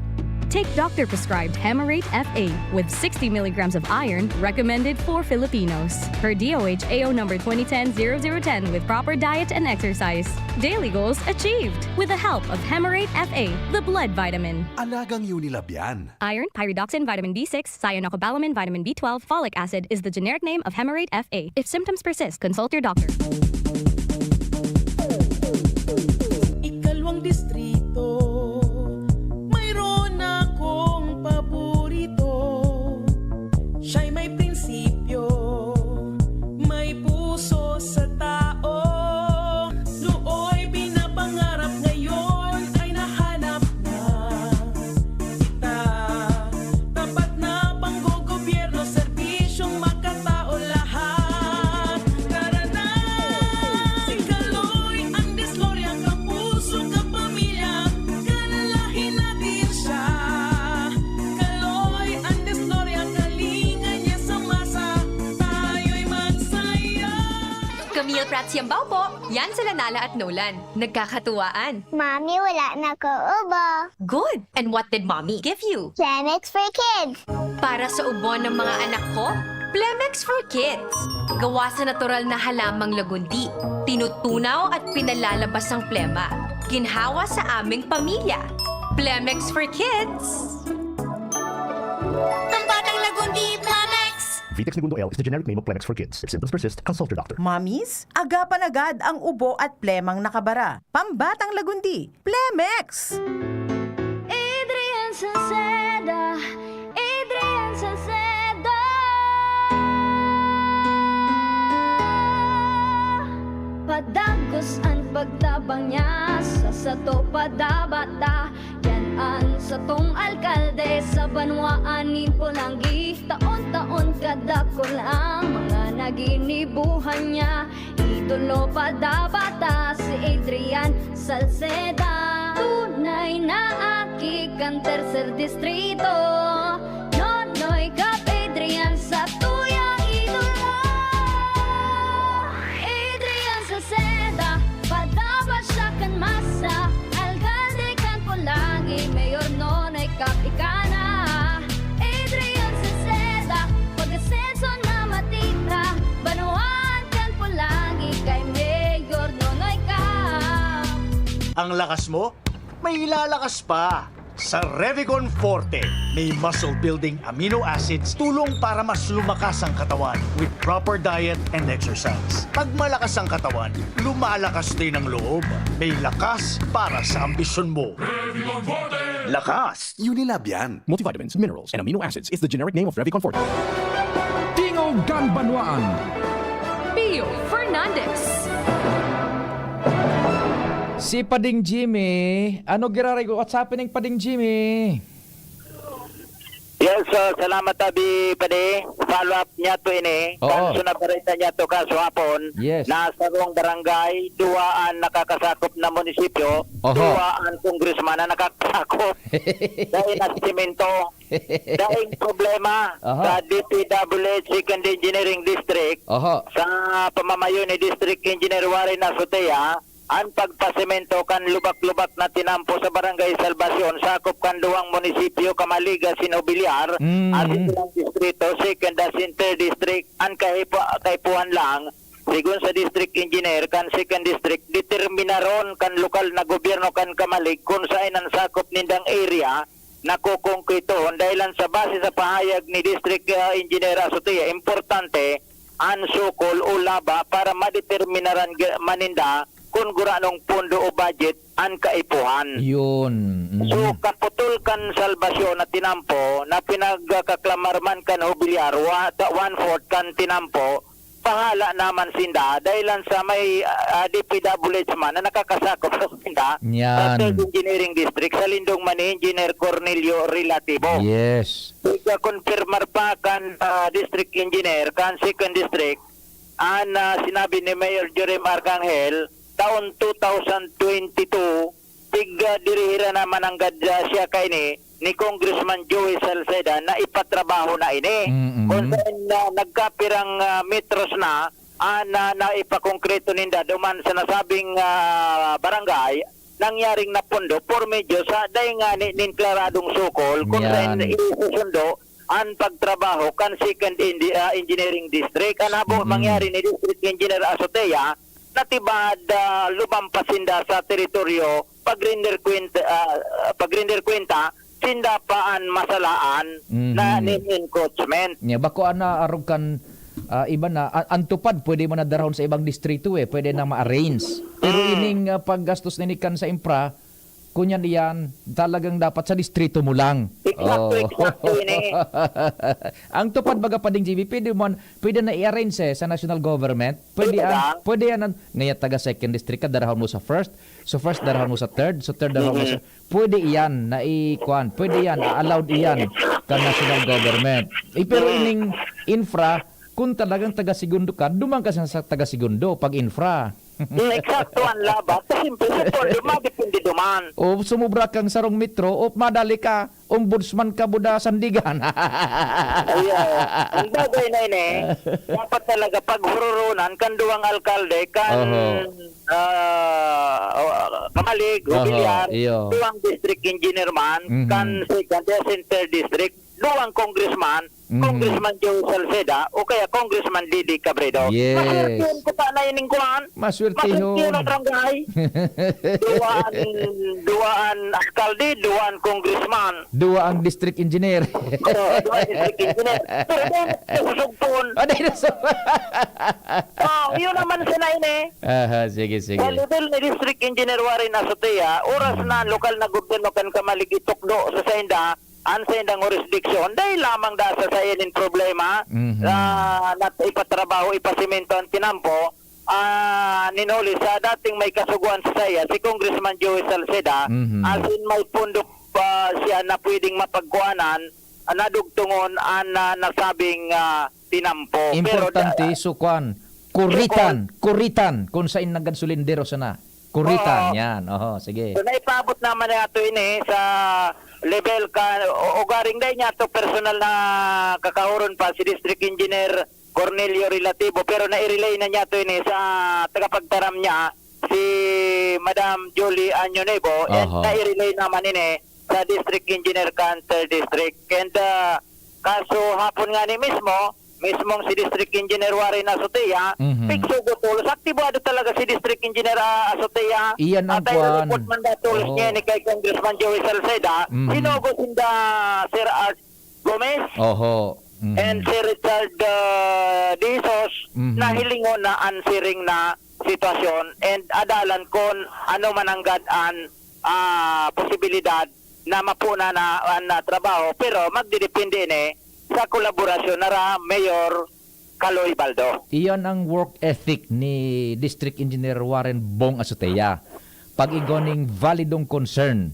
Take doctor-prescribed Hemarate F A with sixty milligrams of iron, recommended for Filipinos, per D O H A O number twenty ten zero zero ten, with proper diet and exercise. Daily goals achieved with the help of Hemarate F A, the blood vitamin. Alagang Unilab yan. Iron, pyridoxine, vitamin B six, cyanocobalamin, vitamin B twelve, folic acid is the generic name of Hemarate F A. If symptoms persist, consult your doctor. Ikalawang distrito, mayroon akong paborito. Siya'y may prinsipyo, may puso sa tao. Nooy pinapangarap, ngayon ay nahanap na. Kita, tapat na panggogobyerno, serbisyong makatao lahat. Tara na! Si Kaloy ang diskorya, kapuso, kapamilya, kalalahi natin siya. Kaloy ang diskorya, kalinga niya sa masa, tayo'y magsaya. Camille Prats Yambao po, yan sila Nala at Nolan. Nagkakatuwaan. Mami, wala na ko ubo. Good! And what did Mommy give you? Plemex for Kids. Para sa ubo ng mga anak ko, Plemex for Kids. Gawa sa natural na halamang lagundi. Tinutunaw at pinalalabas ang plema. Ginhawa sa aming pamilya. Plemex for Kids. Pambatang lagundi, Plemex! Vitex Negundo L is the generic name of Plemex for Kids. If symptoms persist, consult your doctor. Mommies, agapan agad ang ubo at plemang nakabara. Pambatang lagundi, Plemex! Adrian Salceda, Adrian Salceda. Padagos an pagtabang niya sa sato padabata. Yan an satong alkalde sa banwaan nin Polangi. Taon-taon kadakul ang mga naginibuhan niya. Idolo padabata si Adrian Salceda. Tunay na aki kan Tercer Distrito. Nonoy Cap Adrian, satuyang idolo. Adrian Salceda, padaba siya kan masa. Alkalde kan Polangi, Mayor Nonoy Cap ika na. Adrian Salceda, pag-asenso na matita. Banwaan kan Polangi, kay Mayor Nonoy Cap. Ang lakas mo, may ilalakas pa. Sa Revicon Forte, may muscle-building amino acids, tulong para mas lumakas ang katawan with proper diet and exercise. Pag malakas ang katawan, lumalakas din ang loob. May lakas para sa ambisyon mo. Revicon Forte! Lakas! Unilab yan. Multivitamins, minerals, and amino acids is the generic name of Revicon Forte. Tingog kan Banwaan. Pio Fernandez. Si Pading Jimmy. Ano giraray ko? What's happening, Pading Jimmy? Yes, so, salamat, Abi, Padi. Follow up niya to ini. Oo. Kan sinabarita niya to kaso hapon, Yes. na sa sarong barangay, duwa an nakakasakop na munisipyo, Oho. duwa an congressman na nakakasakop. Dahil na simento. Daing problema Oho. sa D P W H Second Engineering District, Oho. sa pamamayo ni District Engineer Warren Azotea, an pagpasemento kan lubak-lubak na tinampo sa Barangay Salvacion, sakop kan duwang munisipyo, Camalig asin Jubilar, Mm. asin ilang distrito, second asin third district, an kahipo-, kaipuhan lang, sigon sa district engineer kan second district, determinaron kan lokal na gobyerno kan Camalig kun saen an sakop nindang area na kokonkretohon. Dahilan sa base sa pahayag ni District, ah, Engineer Azotea, importante an sukol o laba para madeterminaran ga-, man ninda kun guranong pondo o budget an kaipuhan. Yun. Mhm. So, kaputol kan Salvacion na tinampo na pinagkaklamar man kan Jubilar, wa-, ta-, one-fourth kan tinampo, bahala naman sinda, dahilan sa may, ah, D P W H man na nakakasakop sa sinda, sa Yan. Third Engineering District, sa lindong man ni Engineer Cornelio Relativo. Yes. Ika-confirmar pa kan, ah, District Engineer, kan Second District, an, ah, sinabi ni Mayor Jerome Arcangel, taon two thousand twenty-two, tig, ah, dirihiran naman nanggad, ah, siya kaini ni Congressman Joey Salceda na ipatrabaho na ini. Mm-mm. Kung saan, ah, nagkapirang, ah, metros na an, ah, naipakongkreto ninda duman sa nasabing, ah, barangay, nangyaring napundo por medyo sa dai ngani nin klaradong sukol kung saan Yan. isusundo an pagtrabaho kan Second Indi-, ah, Engineering District. An habo Mm-mm. mangyari ni District Engineer Azotea, natibad, ah, lubang pa sinda sa teritoryo, pag-render kwenta, ah, pag-render kwenta, sinda pa an masalaan Mhm. na nin encroachment. Nya, bako ana arog kan, ah, iba na, a-, an TUPAD pwede man na darahon sa ibang distrito, eh, pwede na ma-arrange. Pero Mm. ining, ah, paggastos nini kan sa infra, kunyan iyan, talagang dapat sa distrito mo lang. Eksakto, Oo. eksakto ini. Ang TUPAD, baga, Pading G B, pwede man, pwede na i-arrange, eh, sa national government. Pwede Pwede an, ba? pwede yan an, ngaya taga second district ka, darahon mo sa first. So first, darahon mo sa third. So third, darahon mo sa, Mhm. pwede iyan na i-, kuwan. Pwede yan, a-, allowed iyan kan national government. Eh, pero Mhm. ining infra, kung talagang taga segundo ka, duman ka sa, sa taga segundo pag infra. Hmm, eksakto an labat. Kasi siyempre, sa pondo, madepende duman. O sumubra kang sarong metro, o madali ka, ombudsman ka, buda, sandigan. Ayan. Ang bagay na ini, dapat talaga paghururunan kan duwang alkalde, kan, Oho. ah, Camalig, Oho, Jubilar, iyo. duwang district engineer man, Mhm. kan second, yes, in third district, duwang congressman, Mhm. Congressman Joe Salceda, o kaya Congressman Didi Cabredo. Yes. Maswertehon ko ta na ining kuwan. Maswertehon. Maswertehon ang barangay. Duwaan, duwaan alkalde, duwaan congressman. Duwa ang district engineer. Oo, duwaan district engineer. Pero dahil nasusugpon. Ah, dahil nasu- Oh, yun naman sana ini. Aha, sige, sige. Sa level ni District Engineer Warren Azotea, oras Mm. na lokal na gobyerno kan Camalig itukdo sa sainda, an saindang jurisdiction, dai lamang da sa sayan nin problema, Mhm. ah, na ipatrabaho, ipasemento an tinampo, ah, nin huli sa dating may kasugoan sa saya, si Congressman Joey Salceda, Mhm. asin may pondo pa siya na pwedeng mapagkuanan, ah, nadugtungon an, ah, nasabing, ah, tinampo. Pero da- Importante, so, kwan, kuritan, Sukol. kuritan, kung sain nanggad sulindero sana. Kuritan, Oo. yan. Oho, sige. So, naipaabot naman nato ini sa level ka, o, ugaring dai niya to personal na kakahuron pa si District Engineer Cornelio Relativo, pero nai-relay na niya to ini sa tagapagtaram niya, si Madam Julie Año Nuevo, and Oho. nai-relay naman ini sa District Engineer kan third District. And, ah, kaso hapon nga ni mismo, mismong si District Engineer Warren Azotea, Mhm. Pig Sugo Tolos, aktibado talaga si District Engineer, ah, Azotea. Iyan ang At ay kwan. report man da Tolos Oo. niya ni kay Congressman Joey Salceda, Mhm. sinugo sinda Sir Art Gomez Oho. Mhm. and Sir Richard, ah, De Jesus Mhm. na hilingon na an siring na sitwasyon and adalan kon ano man nanggad an, ah, posibilidad na mapuna na an, ah, trabaho, pero magdedepende ini sa kolaborasyon nara Mayor Kaloy Baldo. Iyan ang work ethic ni District Engineer Warren Bong Azotea. Pag-igwa ning validong concern,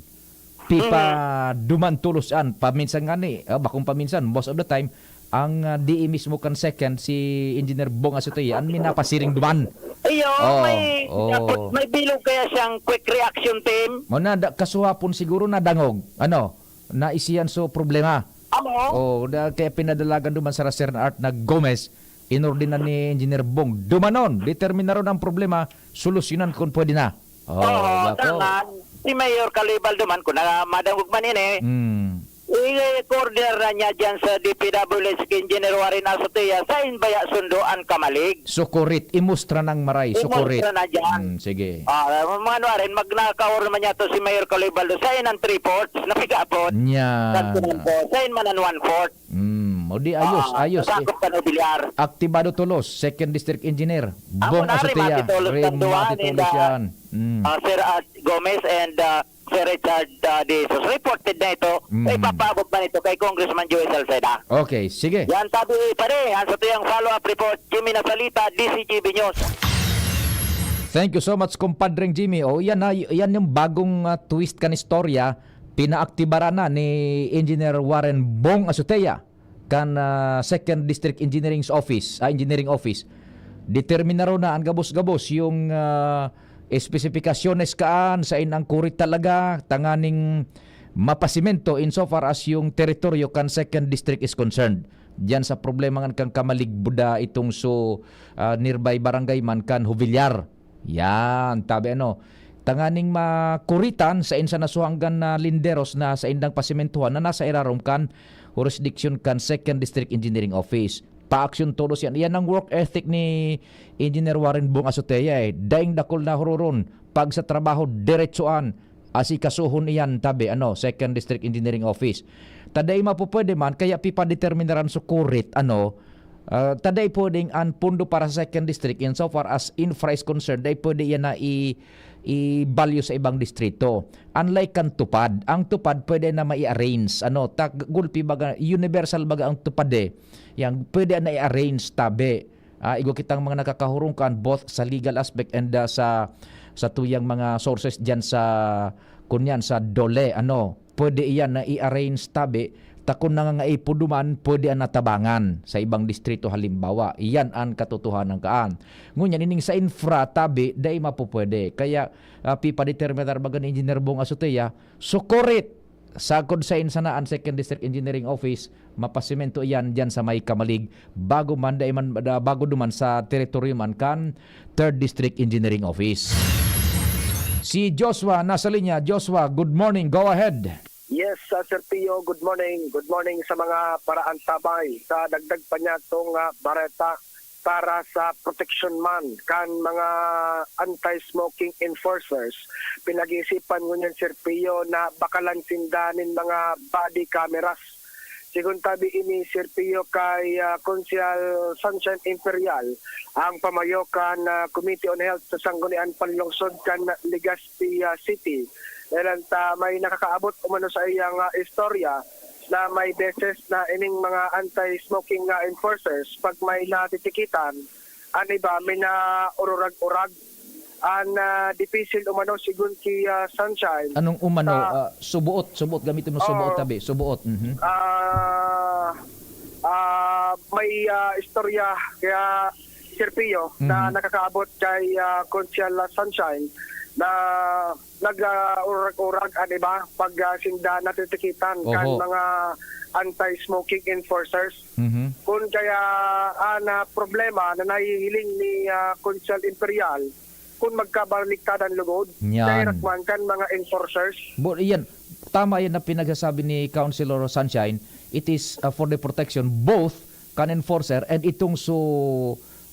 pipaduman tolos an, paminsan ngani, ah, bakong paminsan, most of the time, ang, ah, D E mismo kan second, si Engineer Bong Azotea, an minapasiring duman. Iyo, Oh, may, oh. dapat may bilog kaya siyang quick reaction team. Mo na, da, kasuhapon siguro nadangog, ano, naisihan so problema. Amo? Oh, da, kaya pinadalagan duman sa Raser na Art na Gomez, inordinan ni Engineer Bong, dumanon, determinaron ang problema, solusyonan kung pwede na. Oh, Oo, bako. dangan, si Mayor Kaloy Baldo man, kung na, madangog man ini, Hmm. i-order na niya dyan sa D P W H kay Engineer Warren Azotea, sain baya sundo an kamalig. Sukurit, imustra ng maray, Imustra sukurit. na dyan. Hmm, sige. Ah, mga ano rin, magnakaor naman niya to si Mayor Kaloy Baldo, sain ang three-fourths na pigapot. Nya. Sa tinan ko, sain man ang one-fourth. Hmm, o di ayos, Ah, ayos, eh. sakop ka na bilyar. Aktibado tolos, Second District Engineer, Ako Bong na, Azotea, rimati tolos ng duwa, rimati tolos ninda, yan. Hmm. ah, Sir, ah, Gomez and, ah, Sir Richard, ah, De Jesus. Reported na ito. Mm. Ipapaabot man ito kay Congressman Joey Salceda. Okay, sige. Yan, tabi, pare, ang sa tuyang follow-up report, Jimmy Nasalita, D C G B News. Thank you so much, kumpadreng Jimmy. O, yan na, y-, yan yung bagong, ah, twist kan istorya. Pinaaktibaran na ni Engineer Warren Bong Azotea kan, ah, Second District Engineering's Office, ah, Engineering Office. Determinaron na an gabos-gabos yung, ah, espesipikasyones kaan, sain ang kurit talaga, tanganing mapasimento insofar as yung teritoryo kan Second District is concerned. Diyan sa problema ngan kan kamalig buda itong so, ah, nearby barangay man kan Jovellar. Yan, tabi ano. Tanganing makuritan sain sa nasuhanggan na linderos na saindang pasimentuhan na nasa irarom kan jurisdiction kan Second District Engineering Office. Paaksyon todos yan. Yan ang work ethic ni Engineer Warren Bong Azotea eh. Daing dakul na hururon. Pag sa trabaho, diretsoan. Asikasuhon iyan, tabi, ano, Second District Engineering Office. Ta dai mapupwede man, kaya pipadeterminaran so kurit, ano, ah, ta dai pwedeng an pondo para sa Second District, insofar as infra is concerned, dai pwede iyan na i-, i-value sa ibang distrito. Unlike kan TUPAD, ang TUPAD pwede na mai-arrange, ano, ta gulpi baga, universal baga ang TUPAD eh. Yang pwede na i-arrange, tabi. Ah, igwa kitang mga nakakahurungkan both sa legal aspect and, ah, sa, sa tuyang mga sources diyan sa, kunyan, sa DOLE, ano, pwede iyan na i-arrange tabi, ta kun nangangaipo duman, pwede an natabangan sa ibang distrito halimbawa. Iyan an katotohanan kaan. Ngunyan, ining sa infra tabi, dai mapupwede. Kaya, ah, pipadeterminar baga ni Engineer Bong Azotea, sukurit Sagkod sa insana an Second District Engineering Office, mapasimento iyan diyan sa may Kamalig, bago man, dai man, da-, bago duman sa teritoryo man kan Third District Engineering Office. Si Joshua nasa linya. Joshua, good morning. Go ahead. Yes, uh, Sir Pio, good morning. Good morning sa mga paraantabay. Sa dagdag pa niya tong, uh, bareta, para sa proteksyon man kan mga anti-smoking enforcers, pinag-iisipan ngunyan, Sir Pio, na bakalan sinda nin mga body cameras. Sigon tabi ini, Sir Pio, kay, ah, Konsehal Sunshine Imperial, ang pamayo kan, ah, Committee on Health sa Sangguniang Panlungsod kan Legazpi, ah, City. Dahelan ta may nakakaabot umano sa iyang, ah, istorya na may beses na ining mga anti-smoking, ah, enforcers, pag may natitikitan, an iba may naururag-urag. An, ah, dipisil umano, sigon ki, ah, Sunshine, Anong umano? sa Ah, subuot, subuot. Gamitin mo subuot, Oo. tabi. Subuot. Mhm. Ah, ah, may, ah, istorya kaya, Sir Pio, na Mhm. nakakaabot kay, ah, Konsehal Sunshine na nag, ah, urag-urag an iba pag, ah, sinda natitikitan kan Oho. mga anti-smoking enforcers. Mhm. Kun kaya, ah, na problema na nahihiling ni, ah, Konsehal Imperial, kun magkabaliktadan lugod, Yan. direct man kan mga enforcers. Bo-, iyan, tama yan na pinagsasabi ni Councilor Sunshine, it is, ah, for the protection both kan enforcer and itong su,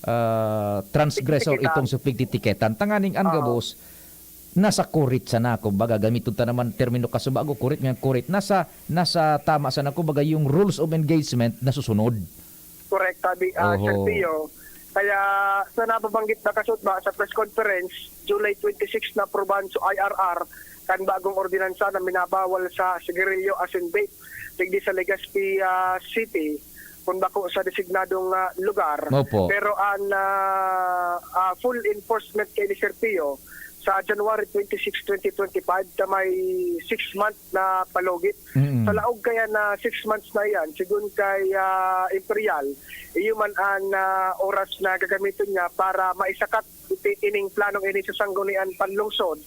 ah, transgressor, Titikitan. itong su pigtitikitan. Tanganing ang Oo. gabos, nasa kurit sana, kumbaga, gamiton ta naman termino kasubago, kurit nga kurit. Nasa, nasa tama sana, kumbaga, yung rules of engagement nasusunod. Correct, tabi, ah, Oho. Sir Pio. Kaya, sa nababanggit na kasudma sa press conference, July twenty-six na aprubahan sa I R R, kan bagong ordinansa na minabawal sa sigarilyo asin vape digdi sa Legazpi ah, City, kun bako sa designadong ah, lugar. Opo. Pero an ah, ah, full enforcement kay ni Sir Pio sa January twenty-six, twenty twenty-five, ta may six month na palugit. Mm. Sa laog kaya na six months na iyan, sigun kay ah, Imperial, iyo man an ah, oras na gagamiton niya para maisakat iti ining planong ini sa sanggunian panlungsod.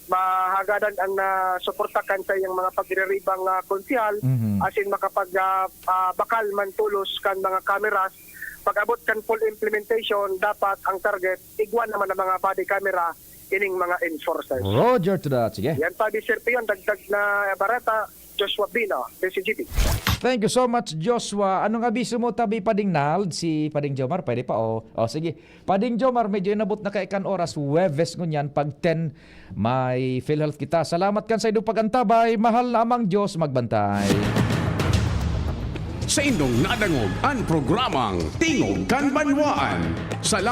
Mahagadan ang ah, suporta kan sa iyang mga pagriribang ah, konsehal, Mhm. asin makapag ah, ah, bakal man tolos kan mga cameras. Pag-abot kan full implementation, dapat ang target, igwa naman ang mga body camera ining mga enforcers. Roger to that. Sige. Yan pa, Sir Pion, dagdag na bareta, Joshua Bino, D C G B. Thank you so much, Joshua. Anong abiso mo, tabi Pading Nald? Si Pading Jomar, pwede pa? O, o sige. Pading Jomar, medyo inabot na kay kan oras. Huwebes ngunyan, pag ten, may PhilHealth kita. Salamat kan sa inyong pag-antabay. Mahal na Amang Diyos, magbantay. Sa indong nadangog an programang Tingog kan Banwaan. Salamat